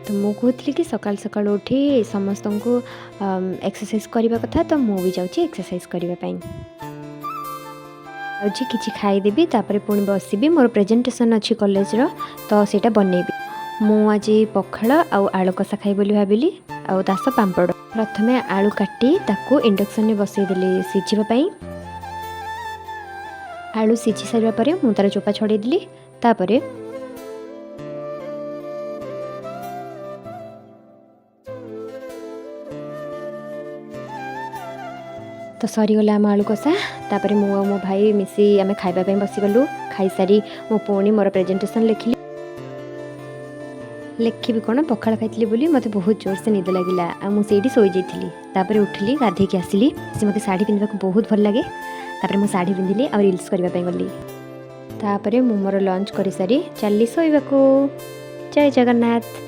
ତ ମୁଁ କହୁଥିଲି କି ସକାଳୁ ସକାଳୁ ଉଠି ସମସ୍ତଙ୍କୁ ଏକ୍ସରସାଇଜ୍ କରିବା କଥା, ତ ମୁଁ ବି ଯାଉଛି ଏକ୍ସରସାଇଜ୍ କରିବା ପାଇଁ। ଯାଉଛି କିଛି ଖାଇଦେବି, ତାପରେ ପୁଣି ବସିବି। ମୋର ପ୍ରେଜେଣ୍ଟେସନ୍ ଅଛି କଲେଜର, ତ ସେଇଟା ବନେଇବି। ମୁଁ ଆଜି ପଖାଳ ଆଉ ଆଳୁ କଷା ଖାଇବି ବୋଲି ଭାବିଲି, ଆଉ ତା ସହ ପାମ୍ପଡ଼। ପ୍ରଥମେ ଆଳୁ କାଟି ତାକୁ ଇଣ୍ଡକ୍ସନରେ ବସେଇଦେଲି ସିଝିବା ପାଇଁ। ଆଳୁ ସିଝି ସାରିବା ପରେ ମୁଁ ତା'ର ଚୋପା ଛଡ଼େଇ ଦେଲି। ତାପରେ ତ ସରିଗଲା ଆମ ଆଳୁ କଷା। ତାପରେ ମୁଁ ଆଉ ମୋ ଭାଇ ମିଶି ଆମେ ଖାଇବା ପାଇଁ ବସିଗଲୁ। ଖାଇସାରି ମୁଁ ପୁଣି ମୋର ପ୍ରେଜେଣ୍ଟେସନ୍ ଲେଖିଲି। ଲେଖିବି କ'ଣ, ପଖାଳ ଖାଇଥିଲି ବୋଲି ମୋତେ ବହୁତ ଜୋରସେ ନିଦ ଲାଗିଲା ଆଉ ମୁଁ ସେଇଠି ଶୋଇଯାଇଥିଲି। ତାପରେ ଉଠିଲି, ଗାଧେଇକି ଆସିଲି। ସେ ମୋତେ ଶାଢ଼ୀ ପିନ୍ଧିବାକୁ ବହୁତ ଭଲ ଲାଗେ। ତାପରେ ମୁଁ ଶାଢ଼ୀ ପିନ୍ଧିଲି ଆଉ ରିଲ୍ସ କରିବା ପାଇଁ ଗଲି। ତାପରେ ମୁଁ ମୋର ଲଞ୍ଚ କରିସାରି ଚାଲିଲି ଶୋଇବାକୁ। ଜୟ ଜଗନ୍ନାଥ।